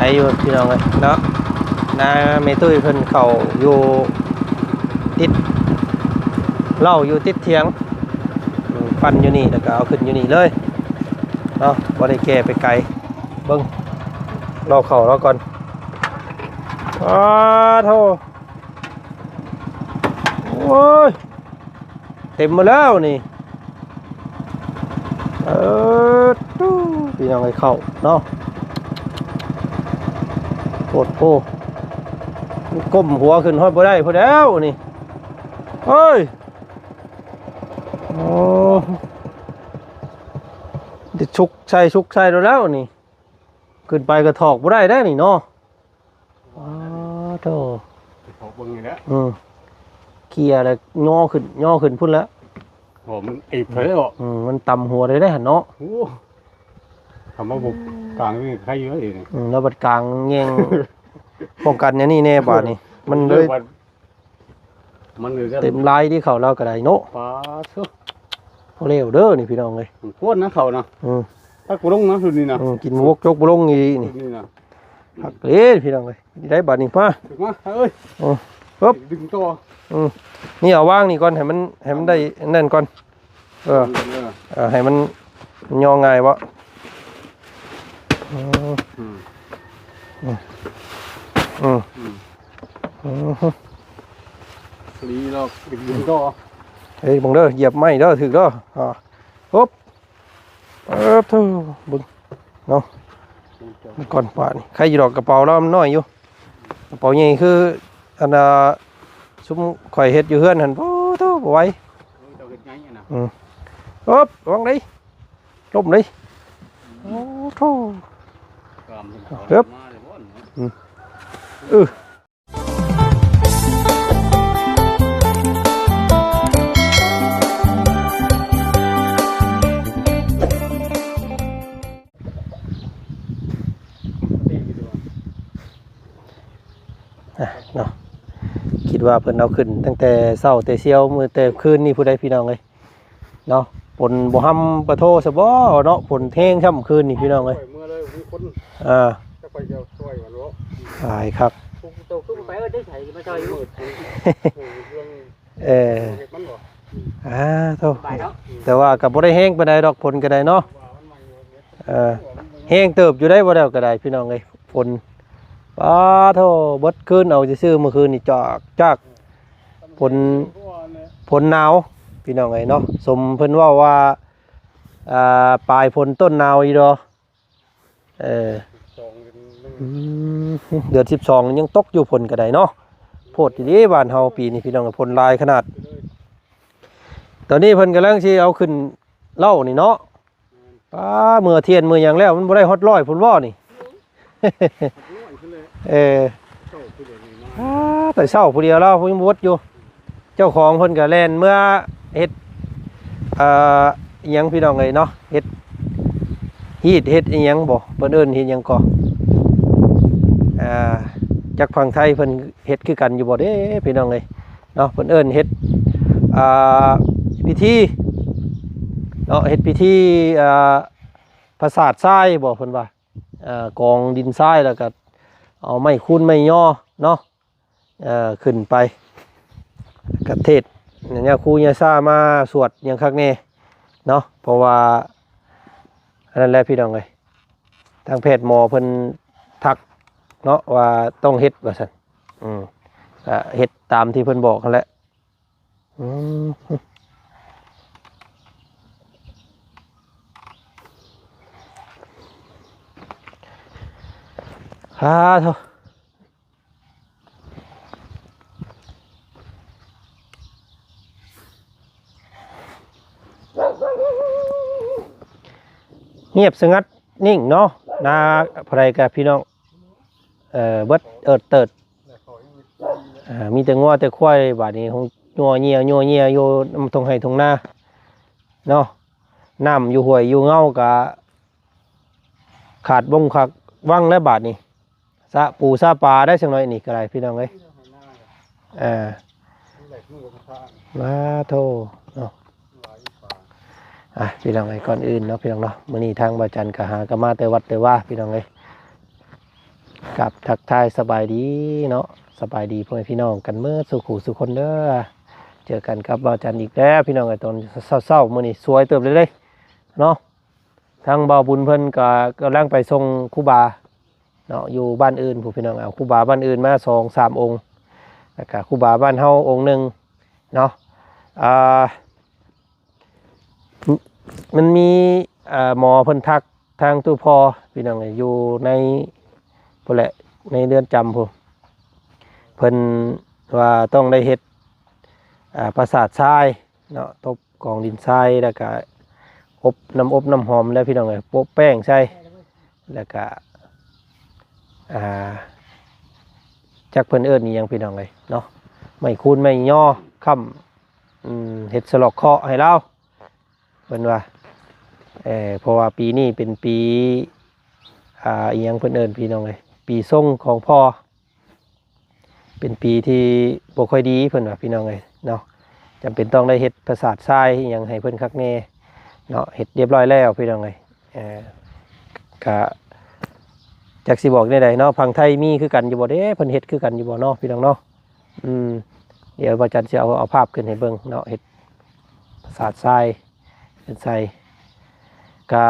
ໄກຢູ່ພີ່ນ້ອງເອີຍເນາະ. ນາແມ່ຕຸ້ຍເພິ່ນເຂົ້າຢູ່ຕິດເລົ້າຢູ່ຕິດຖຽງ ອືມ ປັ່ນຢູ່ນີ້ແລ້ວກໍເອົາຂຶ້ນຢູ່ນີ້ເລີຍເນາະ ບໍ່ໄດ້ແກ່ໄປໄກ. ເບິ່ງ ລໍເຂົ້າລາວກ່ອນ. ອ້າໂທ້ ໂອ້ຍ ເຕັມໝົດແລ້ວນີ້. ເອີ ຕູ້ ພີ່ນ້ອງເອີຍ ເຂົ້າເນາະ ໂພດໂພ ກ້ມຫົວຂຶ້ນຮອດບໍ່ໄດ້ພຸ້ນແລ້ວນີ້. ເອີຍ ໂອ້ ໄດ້ຊຸກໃສ່ ຊຸກໃສ່ແລ້ວນີ້ ຂຶ້ນໄປກໍຖອກບໍ່ໄດ້ແລ້ວນີ້ເນາະ. ອໍ ໂທ້ ໄປເຄາະເບິ່ງນີ້ແຫຼະ ອືມ ເຄຍແລ້ວຍໍຂຶ້ນ ຍໍຂຶ້ນພຸ້ນແລ້ວ. ໂອ້ ມັນເອບເລີຍເນາະ ອືມ ມັນຕຳຫົວໄດ້ເດ້ຫັ້ນເນາະ. ໂອ້ ທຳມາບໍ່ກາງນີ້ໄຄຢູ່ເດ້. ອືມ ແລ້ວບັດກາງແຍງປ້ອງກັນອັນນີ້ແນ່ບາດນີ້ ມັນເລີຍ ມັນເລີຍ ເຕັມລາຍທີ່ເຂົ້າລາວກໍໄດ້ເນາະ. ປາດໂທ້ ບໍ່ແລ້ວເດີນີ້ພີ່ນ້ອງເອີຍ ມັນກວນນະເຂົ້ານະ. ອືມ ຕັກບໍ່ລົງນະຊຸດນີ້ນະ. ອືມ ກິນບໍ່ບົກຈົກບໍ່ລົງອີ່ນີ້ ຊຸດນີ້ນະ. ຄັກເລີຍພີ່ນ້ອງເອີຍ ໄດ້ບາດນີ້ ມາ ມາເອີຍ. ອືມ ປຶບ ດຶງຕໍ່. ອືມ ນີ້ເອົາວາງນີ້ກ່ອນ ໃຫ້ມັນ ໃຫ້ມັນໄດ້ອັນນັ້ນກ່ອນ. ເອີ ເອີ ເອີ ໃຫ້ມັນ ມັນຍໍງ່າຍບໍ່? ອືມ ອືມ ອືມ ອືມ ອືມ ອືມ ດີດອກ ດຶງຕໍ່. ເອີຍ ເບິ່ງເດີ ຢຽບໄມ້ເດີ ຖືກເດີ. ອ່າ ຮຶບ ເອີ ເທີ ເບິ່ງເນາະ ກ່ອນປາດນີ້ ໄຄຢູ່ດອກ ກະເປົາລາວມັນນ້ອຍຢູ່ ກະເປົາໃຫຍ່ຄືອັນນ່າ ຊຸມຂ້ອຍເຮັດຢູ່ເຮືອນຫັ້ນ ໂອ້ໂທ້ ບໍ່ໄຫວ. ເອີ ເຈົ້າເຮັດໃຫຍ່ຫັ້ນນະ. ອືມ ຮຶບ ລະວັງເດີ ລົ້ມເດີ. ໂອ້ໂທ້ ຮຶບ ອືມ ອື. ອ່ະເນາະ ຄິດວ່າເພິ່ນເອົາຂຶ້ນຕັ້ງແຕ່ເຊົ້າແຕ່ຊຽວ ມື້ແຕ່ຄືນນີ້ພຸ້ນໃດ ພີ່ນ້ອງເອີຍ. ເນາະ ຝົນບໍ່ຮຳປະໂທຊະບໍເນາະ ຝົນແຮງຊ່ຳຄືນນີ້ພີ່ນ້ອງເອີຍ. ເອີ ຫຼາຍຄັກ. ເອີ ອ່າ ໂທ້ ແຕ່ວ່າກໍບໍ່ໄດ້ແຮງປານໃດດອກ ຝົນກໍໄດ້ເນາະ. ເອີ ແຮງເຕີບຢູ່ໄດ໋ ບໍ່ແລ້ວກໍໄດ້ພີ່ນ້ອງເອີຍ ຝົນ. ປາໂທ້ ເບິດຄືນເອົາຊື່ໆ ມື້ຄືນນີ້ຈາກ ຈາກ ຝົນ ຝົນໜາວພີ່ນ້ອງເອີຍເນາະ. ສົມເພິ່ນເວົ້າວ່າ ອ່າ ປາຍຝົນຕົ້ນໜາວອີ່ດອ. ເອີ ອືມ ເດືອນສິບສອງຍັງຕົກຢູ່ ຝົນກໍໄດ້ເນາະ. ໂພດອີ່ຫຼີບ້ານເຮົາປີນີ້ພີ່ນ້ອງ ຝົນຫຼາຍຂະໜາດ. ຕອນນີ້ເພິ່ນກຳລັງຊິເອົາຂຶ້ນເລົ້ານີ້ເນາະ. ປ້າ ເມື່ອທຽນເມື່ອຫຍັງແລ້ວ ມັນບໍ່ໄດ້ຮອດຮ້ອຍພຸ້ນບໍ່ນີ້? ເອີ ປ້າ ແຕ່ເຊົ້າຜູ້ດຽວລາວຍັງບໍ່ເບິດຢູ່. ເຈົ້າຂອງເພິ່ນກໍແລ່ນເມືອເຮັດ ເອີ ອີ່ຫຍັງພີ່ນ້ອງເອີຍເນາະ ເຮັດຮີດເຮັດອີ່ຫຍັງບໍ່ ເພິ່ນເອີ້ນເຮັດຫຍັງກໍ ອ່າ ຈັກຝັ່ງໄທເພິ່ນເຮັດຄືກັນຢູ່ບໍ່ເດ້ພີ່ນ້ອງເອີຍເນາະ. ເພິ່ນເອີ້ນເຮັດ ອ່າ ພິທີເນາະ ເຮັດພິທີ ອ່າ ປະສາດຊາຍບໍ່ ເພິ່ນວ່າ ເອີ ກອງດິນຊາຍ ແລ້ວກໍເອົາໄມ້ຄູນໄມ້ຍໍເນາະ ເອີ ຂຶ້ນໄປ ກະເທດຍາຄູຍາຊາມາສວດຫຍັງຄັກແນ່ເນາະ. ເພາະວ່າອັນນັ້ນແຫຼະພີ່ນ້ອງເອີຍ ທາງແພດໝໍເພິ່ນທັກເນາະ ວ່າຕ້ອງເຮັດວ່າຊັ້ນ. ອືມ ກະເຮັດຕາມທີ່ເພິ່ນບອກຫັ້ນແຫຼະ. ອືມ ຫາໂທ້ ງຽບສະຫງັດນິ່ງເນາະ ນາໃຜກະພີ່ນ້ອງ ເອີ ເບິດເອີດເຕີດ ອ່າ ມີແຕ່ງົວແຕ່ຄວາຍ ບາດນີ້ຫົວເຫຍຍວເຫຍຍຢູ່ນຳທົ່ງໄຮ່ທົ່ງນາເນາະ. ນ້ຳຢູ່ຫ້ວຍຢູ່ເຫງົາກະຂາດວົງຂາດວັງແລ້ວບາດນີ້ ສະປູສະປາໄດ້ສັກໜ້ອຍນີ້ກໍໄດ້ພີ່ນ້ອງເອີຍ. ເອີ ມາໂທເນາະ. ອ່ະ ພີ່ນ້ອງເອີຍ ກ່ອນອື່ນເນາະ ພີ່ນ້ອງເນາະ ມື້ນີ້ທາງບ່າວຈັນກໍຫາກໍມາແຕ່ວັດແຕ່ວາ ພີ່ນ້ອງເອີຍ. ກັບທັກທາຍສະບາຍດີເນາະ ສະບາຍດີພໍ່ແມ່ພີ່ນ້ອງກັນເໝິດສູ່ຄູ່ສູ່ຄົນເດີ. ເຈີກັນກັບບ່າວຈັນອີກແລ້ວພີ່ນ້ອງເອີຍ ຕອນເຊົ້າໆ ມື້ນີ້ສວຍເຕີບເລີຍເດ້ເນາະ. ທາງບ່າວບຸນເພິ່ນກໍກຳລັງໄປສົ່ງຄູບາເນາະ ຢູ່ບ້ານອື່ນພຸ້ນພີ່ນ້ອງ. ເອົາຄູບາບ້ານອື່ນມາສອງສາມອົງ ແລ້ວກໍຄູບາບ້ານເຮົາອົງໜຶ່ງເນາະ. ອ່າ ມັນມີ ເອີ ໝໍເພິ່ນທັກທາງຕູ້ພໍ່ພີ່ນ້ອງເອີຍ ຢູ່ໃນພຸ້ນແຫຼະ ໃນເຮືອນຈຳພຸ້ນ ເພິ່ນວ່າຕ້ອງໄດ້ເຮັດ ອ່າ ປາສາດຊາຍເນາະ ຕົບກອງດິນຊາຍ ແລ້ວກະອົບນ້ຳອົບນ້ຳຫອມແລ້ວພີ່ນ້ອງເອີຍ ໂປະແປ້ງໃສ່ ແລ້ວກະ ອ່າ ຈັກເພິ່ນເອີ້ນອີ່ຫຍັງພີ່ນ້ອງເອີຍເນາະ ໄມ້ຄູນໄມ້ຍໍຄ້ຳ ອືມ ເຮັດສະເລາະເຄາະໃຫ້ລາວ ເພິ່ນວ່າ ເອີ ເພາະວ່າປີນີ້ເປັນປີ ອ່າ ອີ່ຫຍັງເພິ່ນເອີ້ນພີ່ນ້ອງເອີຍ ປີຊົງຂອງພໍ່ ເປັນປີທີ່ບໍ່ຄ່ອຍດີເພິ່ນວ່າພີ່ນ້ອງເອີຍເນາະ. ຈຳເປັນຕ້ອງໄດ້ເຮັດປາສາດຊາຍອີ່ຫຍັງໃຫ້ເພິ່ນຄັກແນ່ເນາະ ເຮັດຮຽບຮ້ອຍແລ້ວພີ່ນ້ອງເອີຍ. ເອີ ກະຈັກຊິບອກແນວໃດເນາະ ຝັ່ງໄທມີຄືກັນຢູ່ບໍ່ເດ້ ເພິ່ນເຮັດຄືກັນຢູ່ບໍ່ເນາະ ພີ່ນ້ອງເນາະ. ອືມ ດຽວບ່າວຈັນຊິເອົາ ເອົາພາບຂຶ້ນໃຫ້ເບິ່ງເນາະ ເຮັດປາສາດຊາຍເຮັດໃສ່ ກະ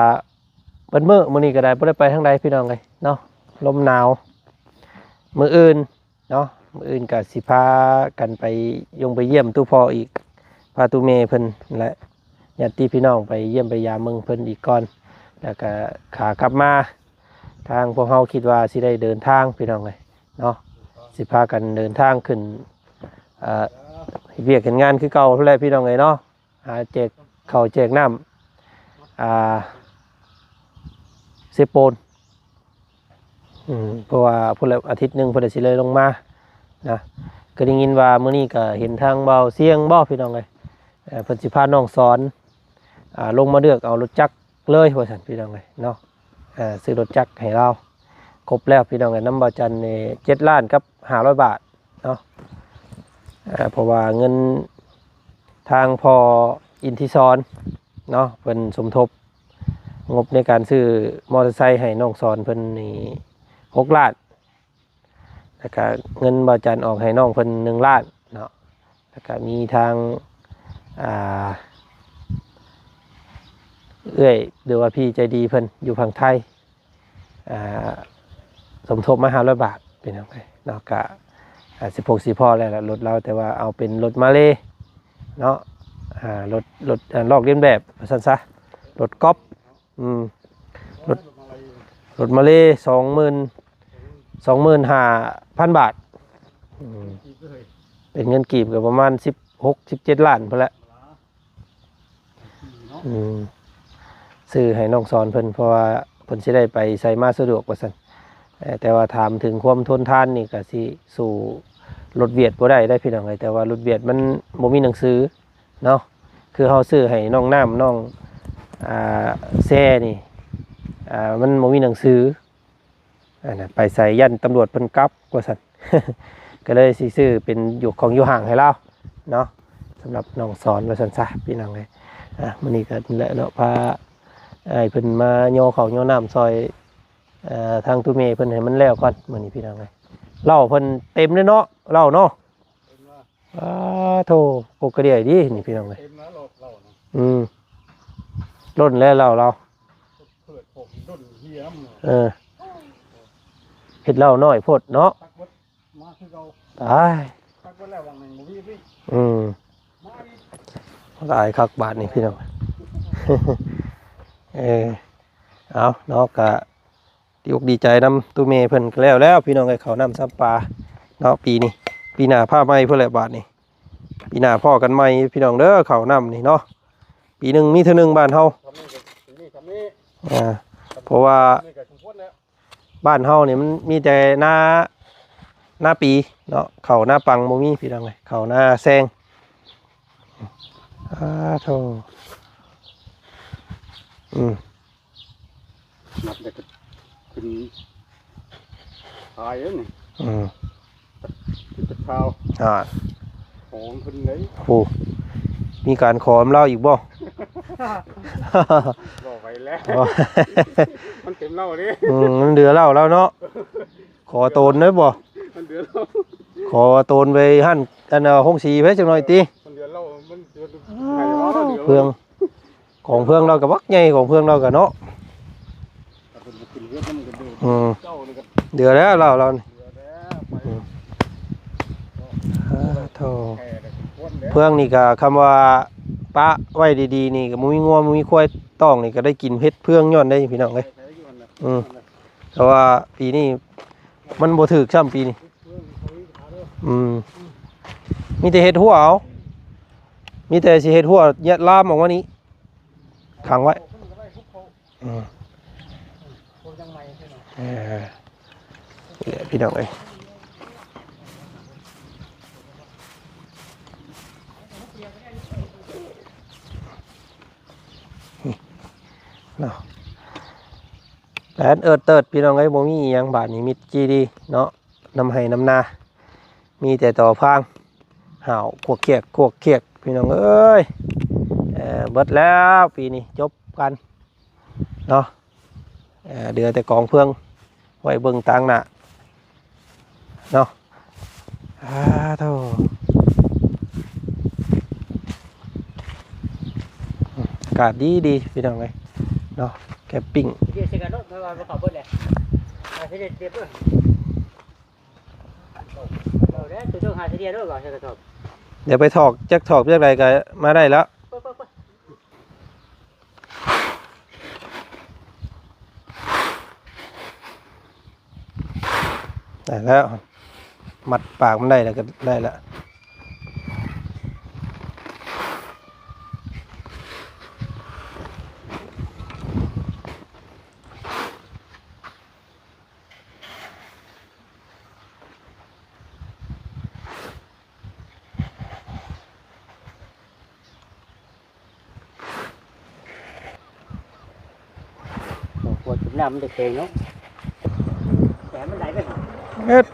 ເບິດມື້ ມື້ນີ້ກໍໄດ້ ບໍ່ໄດ້ໄປທາງໃດພີ່ນ້ອງເອີຍເນາະ ລົມໜາວ. ມື້ອື່ນເນາະ ມື້ອື່ນກໍຊິພາກັນໄປ ຢົງໄປຢ້ຽມຕູ້ພໍ່ອີກ ພາຕູ້ແມ່ເພິ່ນ ແລະ ຍາດຕິພີ່ນ້ອງໄປຢ້ຽມໄປຢາມເບິ່ງເພິ່ນອີກກ່ອນ ແລ້ວກໍຂາກັບມາ ທາງພວກເຮົາຄິດວ່າຊິໄດ້ເດີນທາງພີ່ນ້ອງເອີຍເນາະ ຊິພາກັນເດີນທາງຂຶ້ນ ເອີ ເຮັດວຽກເຮັດງານຄືເກົ່າຫັ້ນແຫຼະພີ່ນ້ອງເອີຍເນາະ ຫາແຈກເຂົ້າແຈກນ້ຳ ອ່າ ເຊໂປນ ອືມ ເພາະວ່າພຸ້ນແຫຼະ ອາທິດໜຶ່ງເພິ່ນຊິເລີຍລົງມານະ. ກໍໄດ້ຍິນວ່າມື້ນີ້ກໍເຫັນທາງບ່າວຊຽງບໍພີ່ນ້ອງເອີຍ ເອີ ເພິ່ນຊິພານ້ອງສອນ ອ່າ ລົງມາເລືອກເອົາລົດຈັກເລີຍວ່າຊັ້ນພີ່ນ້ອງເອີຍເນາະ. ເອີ ຊື້ລົດຈັກໃຫ້ລາວຄົບແລ້ວພີ່ນ້ອງເອີຍ ນຳບ່າວຈັນນີ້ເຈັດລ້ານກັບຫ້າຮ້ອຍບາດເນາະ. ເອີ ເພາະວ່າເງິນທາງພໍ່ອິນທິສອນເນາະ ເພິ່ນສົມທົບງົບໃນການຊື້ມໍເຕີໄຊໃຫ້ນ້ອງສອນເພິ່ນນີ້ຫົກລ້ານ ແລ້ວກະເງິນບ່າວຈັນອອກໃຫ້ນ້ອງເພິ່ນໜຶ່ງລ້ານເນາະ ແລ້ວກະມີທາງ ອ່າ ເອື້ອຍ ຫຼືວ່າພີ່ໃຈດີເພິ່ນຢູ່ຝັ່ງໄທ ອ່າ ສົມທົບມາຫ້າຮ້ອຍບາດ ພີ່ນ້ອງເອີຍເນາະ. ກະ ອ່າ ຊິພົກຊິພໍແລ້ວລະລົດລາວ ແຕ່ວ່າເອົາເປັນລົດມາເລເນາະ ອ່າ ລົດ ລົດ ອ່າ ລອກລຽນແບບວ່າຊັ້ນຊະ ລົດກອບ ອືມ ລົດ ລົດມາເລ ສອງໝື່ນ ສອງໝື່ນຫ້າພັນບາດ ອືມ ເປັນເງິນກີບກໍປະມານສິບຫົກ ສິບເຈັດລ້ານພຸ້ນແຫຼະ. ອືມ ຊື້ໃຫ້ນ້ອງສອນເພິ່ນ ເພາະວ່າເພິ່ນຊິໄດ້ໄປໃສມາສະດວກວ່າຊັ້ນ. ເອີ ແຕ່ວ່າຖາມເຖິງຄວາມທົນທານນີ້ກໍຊິສູ້ລົດວຽດບໍ່ໄດ້ເດ້ພີ່ນ້ອງເອີຍ ແຕ່ວ່າລົດວຽດມັນບໍ່ມີໜັງສືເນາະ ຄືເຮົາຊື້ໃຫ້ນ້ອງນ້ຳ ນ້ອງ ອ່າ ແຊນີ້ ອ່າ ມັນບໍ່ມີໜັງສື ອັນນະ ໄປໃສຢ້ານຕຳຫຼວດເພິ່ນກັບວ່າຊັ້ນ ກໍເລີຍຊິຊື້ເປັນຢູ່ຂອງຢູ່ຫ້າງໃຫ້ລາວເນາະ ສຳລັບນ້ອງສອນວ່າຊັ້ນຊະ ພີ່ນ້ອງເອີຍ. ອ່າ ມື້ນີ້ກໍນັ້ນແຫຼະເນາະ ພາອ້າຍເພິ່ນມາຍໍເຂົ້າຍໍນ້ຳຊ່ອຍ ເອີ ທາງຕູ້ແມ່ເພິ່ນໃຫ້ມັນແລ້ວກ່ອນມື້ນີ້ ພີ່ນ້ອງເອີຍ. ເຫຼົ້າເພິ່ນເຕັມເລີຍເນາະ ເຫຼົ້າເນາະ. ອ້າໂທ້ ປົກກະເດຍດີນີ້ ພີ່ນ້ອງເອີຍ ເຕັມແລ້ວເຫຼົ້ານະ. ອືມ ລົ້ນແລ້ວເຫຼົ້າລາວ ເປີດຜົມດົນເຮຍນຳ ເອີ ເຮັດເຫຼົ້ານ້ອຍໂພດເນາະ ຕັກເບິດມາຄືເກົ່າ ຕາຍ ຕັກເບິດແລ້ວຫວ່າງໜຶ່ງບໍ່ມີອີກ ອືມ ມາອີກ ຫຼາຍຄັກບາດນີ້ ພີ່ນ້ອງ ເອີ ເອົາເນາະ ກະ ດີອົກດີໃຈນຳຕູ້ແມ່ເພິ່ນ ກໍແລ້ວແລ້ວພີ່ນ້ອງເອີຍ ເຂົ້ານ້ຳຊຳປາເນາະ ປີນີ້ ປີໜ້າພາໃໝ່ພຸ້ນແຫຼະບາດນີ້ ປີໜ້າພໍ້ກັນໃໝ່ພີ່ນ້ອງເດີ ເຂົ້ານ້ຳນີ້ເນາະ ປີໜຶ່ງມີເທື່ອໜຶ່ງບ້ານເຮົາ ຊ່ຳນີ້ກໍ ປີນີ້ຊ່ຳນີ້ ອ່າ ເພາະວ່າ ຊ່ຳນີ້ກໍສົມຄວນແລ້ວ ບ້ານເຮົານີ້ມັນມີແຕ່ນາ ນາປີເນາະ ເຂົ້ານາປັງບໍ່ມີພີ່ນ້ອງເອີຍ ເຂົ້ານາແຊງ ອ້າໂທ້ ອືມ ນັບໄດ້ກໍຂຶ້ນ ຂາຍເດ້ນີ້ ອືມ ຂຶ້ນຈັກຄາວ ອ່າ ຂອງເພິ່ນເດ້ ໂອ້ ມີການຂໍນຳລາວອີກບໍ່? ບໍ່ໄຫວແລ້ວ ມັນເຕັມເຫຼົ້າເດ້ ອືມ ມັນເຫຼືອເຫຼົ້າລາວເນາະ ຂໍໂຕນໄດ້ບໍ່? ມັນເດືອນລາວ ຂໍໂຕນໄປຫັ້ນ ອັນນ່າ ໂຮງສີໄປຈັກໜ້ອຍຕິ. ມັນເດືອນລາວ ມັນເດືອນ ເອີ ເພື່ອງ ຂອງເພື່ອງລາວກໍບັກໃຫຍ່ ຂອງເພື່ອງລາວກໍເນາະ. ເພິ່ນບໍ່ຂຶ້ນເຮືອນນຳກັນເດີ ອືມ ເຈົ້ານີ້ກໍເດືອແລ້ວລາວ ລາວນີ້ ເດືອແລ້ວໄປ ອືມ ອາ ໂທ້ ເພື່ອງນີ້ກໍ ຄຳວ່າປະໄວ້ດີໆນີ້ກໍບໍ່ມີງົວບໍ່ມີຄວາຍຕ້ອງນີ້ ກໍໄດ້ກິນເຫັດເພື່ອງຍ້ອນໄດ້ພີ່ນ້ອງເອີຍ. ອືມ ແຕ່ວ່າປີນີ້ມັນບໍ່ຖືກຊ້ຳປີນີ້. ອືມ ມີແຕ່ເຮັດຮົ້ວເອົາ ມີແຕ່ຊິເຮັດຮົ້ວຍາດລາມອອກມານີ້ ຂັງໄວ້. ອືມ ເອີ ນີ້ແຫຼະພີ່ນ້ອງເອີຍ ນີ້ເນາະ ແປນເອີດເຕີດພີ່ນ້ອງເອີຍ ບໍ່ມີອີ່ຫຍັງບາດນີ້ ມິດຈີ່ດີເນາະ. ນຳໄຮ່ນຳນາ ມີແຕ່ຕໍພາງ ຫ້າວຄວກຄຽກ ຄວກຄຽກ ພີ່ນ້ອງເອີຍ. ເອີ ເບິດແລ້ວປີນີ້ ຈົບກັນເນາະ. ເອີ ເຫຼືອແຕ່ກອງເຟືອງໄວ້ເບິ່ງຕາງໜ້າເນາະ. ອາ ໂທ້ ອາກາດດີໆ ພີ່ນ້ອງເອີຍເນາະ ແຄມປິງ. ດຽວໄປຖອກ ຈັກຖອກຈັກໃດກໍມາໄດ້ແລ້ວ. ໄດ້ແລ້ວ ມັດປາກມັນໄດ້ແລ້ວກໍໄດ້ແລ້ວ. ໂອ້ ຂົວຈຸ່ມນ້ຳມັນໄດ້ແຂງເນາະ ແຕ່ມັນໄຫຼໄປ ເຮັດ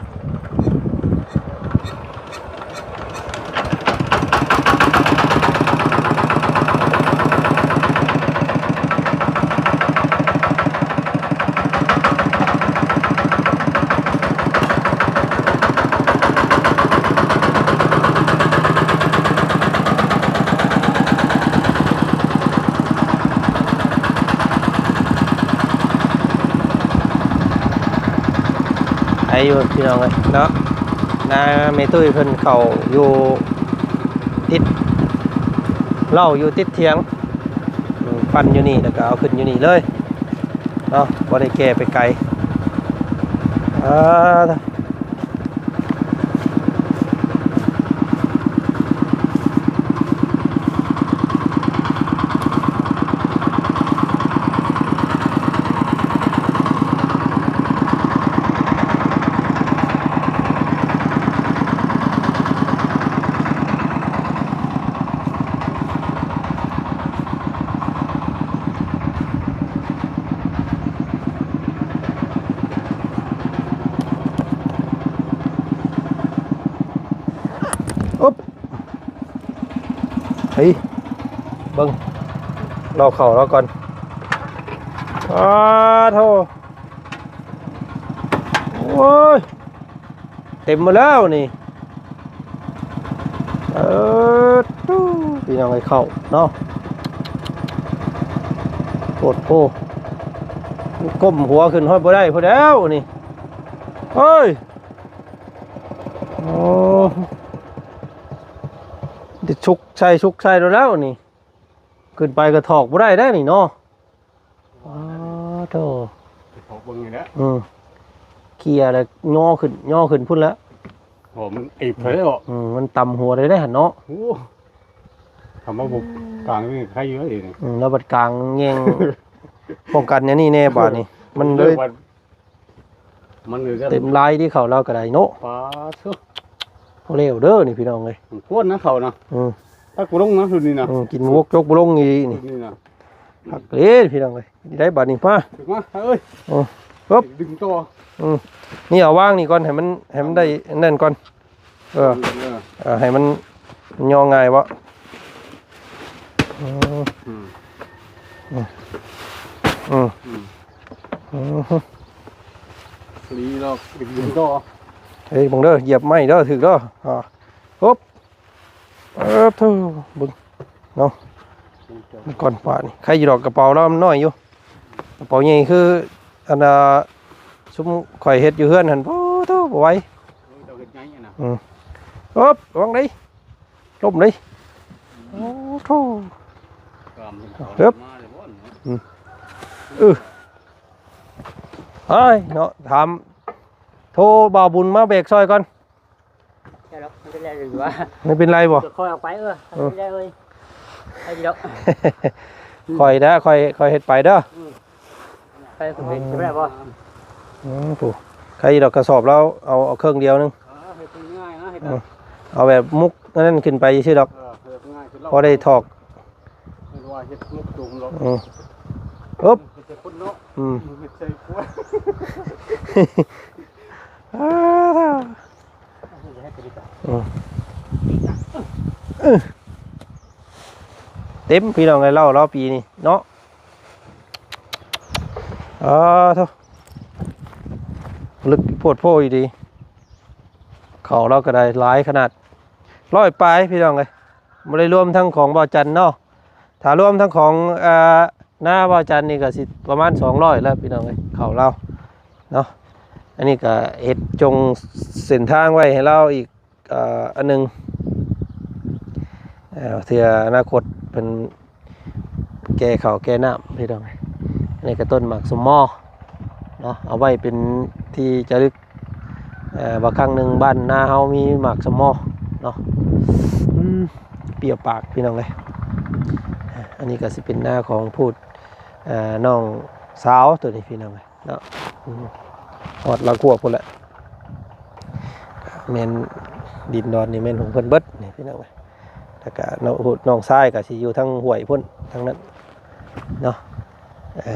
ໄດ້ຢູ່ພີ່ນ້ອງເອີຍເນາະ ນາແມ່ຕຸ້ຍເພິ່ນເຂົ້າຢູ່ຕິດເລົ້າຢູ່ຕິດຖຽງ ອືມ ປັ່ນຢູ່ນີ້ ແລ້ວກໍເອົາຂຶ້ນຢູ່ນີ້ເລີຍເນາະ ບໍ່ໄດ້ແກ່ໄປໄກ. ອ່າ ອຶບ ເຮີ້ຍ ເບິ່ງ ລອກເຂົ້າລາວກ່ອນ. ອ້າໂທ້ ໂອ້ຍ ເຕັມໝົດແລ້ວນີ້. ເອີ ຕູ ພີ່ນ້ອງເອີຍ ເຂົ້າເນາະ ໂພດໂພ ກົ້ມຫົວຂຶ້ນຮອດບໍ່ໄດ້ພຸ້ນແລ້ວນີ້. ເອີຍ ໂອ້ ໄດ້ຊຸກໃສ່ ຊຸກໃສ່ແລ້ວນີ້ ຂຶ້ນໄປກໍຖອກບໍ່ໄດ້ແລ້ວນີ້ເນາະ. ອ້າໂທ້ ໄປເຄາະເບິ່ງນີ້ແຫຼະ ອືມ ເຄຍແລ້ວຍໍຂຶ້ນ ຍໍຂຶ້ນພຸ້ນແລ້ວ ໂອ້ ມັນອີບເລີຍເນາະ ອືມ ມັນຕຳຫົວໄດ້ເດ້ຫັ້ນເນາະ. ໂອ້ ທຳມາບໍ່ກາງນີ້ໃຄຢູ່ເດ້ນີ້ ອືມ ແລ້ວບັດກາງແຍງປ້ອງກັນແນວນີ້ແນ່ບາດນີ້ ມັນເລີຍ ມັນເຕັມລາຍທີ່ເຂົ້າລາວກໍໄດ້ເນາະ. ປາດໂທ້ ບໍ່ແລ້ວເດີນີ້ພີ່ນ້ອງເອີຍ ມັນກວນນະເຂົ້ານະ ອືມ ຕັກບໍ່ລົງນະລຸ້ນນີ້ນະ ອືມ ກິນບໍ່ບົກຈົກບໍ່ລົງອີ່ນີ້ ລຸ້ນນີ້ນະ ຄັກເລີຍພີ່ນ້ອງເອີຍ. ໄດ້ບາດນີ້ ມາ ມາເອີຍ ອືມ ປຶບ ດຶງຕໍ່ ອືມ ນີ້ເອົາວາງນີ້ກ່ອນ ໃຫ້ມັນ ໃຫ້ມັນໄດ້ອັນນັ້ນກ່ອນ. ເອີ ເອີ ເອີ ໃຫ້ມັນຍໍງ່າຍເບາະ ອືມ ອືມ ອືມ ອືມ ອືມ ອືມ. ນີ້ເນາະ ເປັນຢູ່ຕໍ່ ເຮີ້ຍ ເບິ່ງເດີ ຢຽບໄມ້ເດີ ຖືກເດີ ອ່າ ຮຶບ ເອີບ ໂທ້ ເບິ່ງເນາະ ກ່ອນປານີ້ ໃຄຢູ່ດອກ ກະເປົາລາວມັນນ້ອຍຢູ່ ກະເປົາໃຫຍ່ຄືອັນນ່າ ຊຸມຂ້ອຍເຮັດຢູ່ເຮືອນຫັ້ນ ໂອ້ໂທ້ ບໍ່ໄຫວ ເຈົ້າເຮັດໃຫຍ່ຫັ້ນນະ ອືມ ເອີບ ລະວັງເດີ ລົ້ມເດ້ ໂອ້ໂທ້ ເອີບ ອືມ ເອີ ອ້າຍເນາະ ຖາມ ໂທບ່າວບຸນມາແບກຊ່ອຍກ່ອນ ບໍ່ເປັນໄລບໍ່? ຄ່ອຍອອກໄປ ເອີ ເອີ ໄປເລີຍ ໄປດອກ ຂ້ອຍນະ ຂ້ອຍ ຂ້ອຍເຮັດໄປເດີ ອືມ ໄປ ໄປໄດ້ບໍ່? ອືມ ຜູ້ ໃຄດອກ ກະສອບລາວເອົາ ເອົາເຄິ່ງດຽວໜຶ່ງ ເອີ ເຮັດງ່າຍເນາະ ເຮັດ ເອີ ເອົາແບບມຸກອັນນັ້ນຂຶ້ນໄປຊື່ດອກ ເອີ ເຮັດງ່າຍຂຶ້ນ ພໍໄດ້ຖອກ ເຮັດວ່າເຮັດມຸກຈຸ່ມດອກ ອືມ ອຶບ ເຮັດໃສ່ຄົນເນາະ ອືມ ເຮັດໃສ່ຄົວ ອືມ ເຕັມພີ່ນ້ອງເອີຍ ເຫຼົ້າລາວປີນີ້ເນາະ ອາໂທ້ ລຶກໂພດໂພອີ່ຫຼີ ເຂົ້າລາວກະໄດ້ຫຼາຍຂະໜາດ ຮ້ອຍປາຍພີ່ນ້ອງເອີຍ ບໍ່ໄດ້ລວມທັງຂອງບ່າວຈັນເນາະ ຖ້າລວມທັງຂອງ ອາ ນາບ່າວຈັນນີ້ກະຊິປະມານສອງຮ້ອຍແລ້ວພີ່ນ້ອງເອີຍ ເຂົ້າລາວເນາະ ອັນນີ້ກະເຮັດຈົງເສັ້ນທາງໄວ້ໃຫ້ລາວອີກ ເອີ ອັນໜຶ່ງ ເອີ ເທື່ອອະນາຄົດເພິ່ນແກ່ເຂົ້າແກ່ນ້ຳພີ່ນ້ອງ ອັນນີ້ກະຕົ້ນໝາກສົມມໍເນາະ ເອົາໄວ້ເປັນທີ່ຈະລຶກ ເອີ ວ່າຄັ້ງໜຶ່ງບ້ານນາເຮົາມີໝາກສົມມໍເນາະ ອືມ ປ່ຽວປາກພີ່ນ້ອງເອີຍ ອັນນີ້ກະຊິເປັນນາຂອງຜູ້ ເອີ ນ້ອງສາວໂຕນີ້ພີ່ນ້ອງເອີຍ ເນາະ ອືມ ຮອດລາວກວບພຸ້ນແຫຼະ ແມ່ນດິນດອນນີ້ແມ່ນຂອງເພິ່ນເບິດນີ້ພີ່ນ້ອງເອີຍ ແລ້ວກະນ້ອງ ນ້ອງຊາຍກະຊິຢູ່ທາງຫ້ວຍພຸ້ນ ທາງນັ້ນເນາະ ເອີ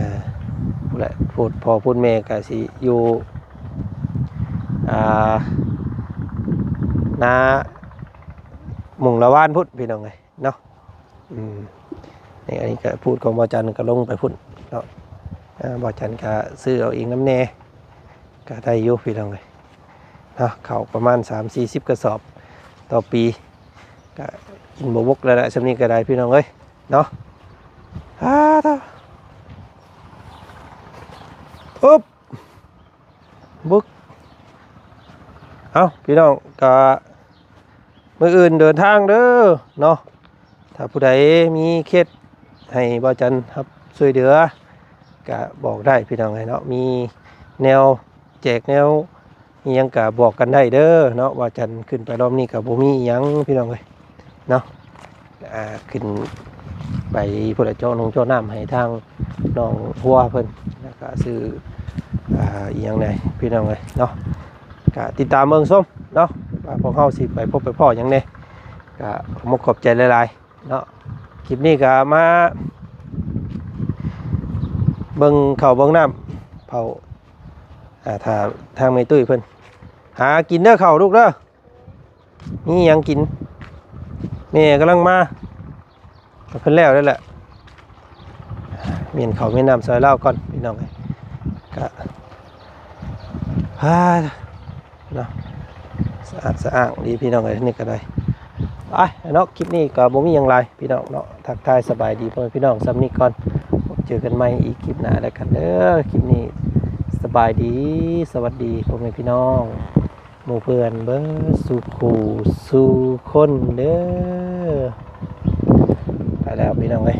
ພຸ້ນແຫຼະ ຜູ້ພໍ່ຜູ້ແມ່ກະຊິຢູ່ ອ່າ ນາມຸງລະວານພຸ້ນພີ່ນ້ອງເອີຍ ເນາະ ອືມ ນີ້ ອັນນີ້ກະພູດຂອງບ່າວຈັນກະລົງໄປພຸ້ນເນາະ ອາ ບ່າວຈັນກະຊື້ເອົາເອງນຳແດ່ ກະໄດ້ຢູ່ພີ່ນ້ອງເອີຍເນາະ ເຂົ້າປະມານສາມສີ່ສິບກະສອບຕໍ່ປີ ກະກິນບໍ່ບົກແລ້ວແຫຼະ ຊ່ຳນີ້ກະໄດ້ພີ່ນ້ອງເອີຍເນາະ ອາ ໂທ້ ອຶບ ບຶກ ເອົ້າ ພີ່ນ້ອງ ກະມື້ອື່ນເດີນທາງເດີເນາະ ຖ້າຜູ້ໃດມີເຄສໃຫ້ບ່າວຈັນຮັບຊ່ວຍເຫຼືອ ກະບອກໄດ້ພີ່ນ້ອງເອີຍເນາະ ມີແນວແຈກແນວ ອີ່ຫຍັງກະບອກກັນໄດ້ເດີເນາະ ບ່າວຈັນຂຶ້ນໄປລອບນີ້ກະບໍ່ມີອີ່ຫຍັງພີ່ນ້ອງເອີຍເນາະ ອ່າ ຂຶ້ນໄປພຸ້ນລະ ເຈາະນົງເຈາະນ້ຳໃຫ້ທາງນ້ອງຫົວເພິ່ນ ແລ້ວກະຊື້ ອ່າ ອີ່ຫຍັງແດ່ພີ່ນ້ອງເອີຍເນາະ ກະຕິດຕາມເບິ່ງຊົມເນາະ ວ່າພວກເຮົາຊິໄປພົບໄປພໍ້ຫຍັງແດ່ ກະຂອບມຸກຂອບໃຈຫຼາຍໆເນາະ ຄລິບນີ້ກະມາເບິ່ງເຂົ້າເບິ່ງນ້ຳເຜົາ ອ່າ ຖ້າທາງແມ່ຕຸ້ຍເພິ່ນຫາກິນເດີເຂົ້າລູກເດີ ມີຫຍັງກິນ ແມ່ກຳລັງມາ ເພິ່ນແລ້ວແລ້ວແຫຼະ ມ້ຽນເຂົ້າມ້ຽນນ້ຳຊ່ອຍລາວກ່ອນພີ່ນ້ອງເອີຍ ກະ ອ່າ ເນາະ ສະອາດສະອ້າງດີພີ່ນ້ອງເອີຍ ນີ້ກະໄດ້ ໄປເນາະ ຄລິບນີ້ກະບໍ່ມີຫຍັງຫຼາຍພີ່ນ້ອງເນາະ ທັກທາຍສະບາຍດີພໍ່ແມ່ພີ່ນ້ອງຊ່ຳນີ້ກ່ອນ ພົບເຈີກັນໃໝ່ອີກຄລິບໜ້າແລ້ວກັນເດີ ຄລິບນີ້ສະບາຍດີ ສະຫວັດດີພໍ່ແມ່ພີ່ນ້ອງ ໝູ່ເພື່ອນເບິດສູ່ຄູ່ສູ່ຄົນເດີ ໄປແລ້ວພີ່ນ້ອງເອີຍ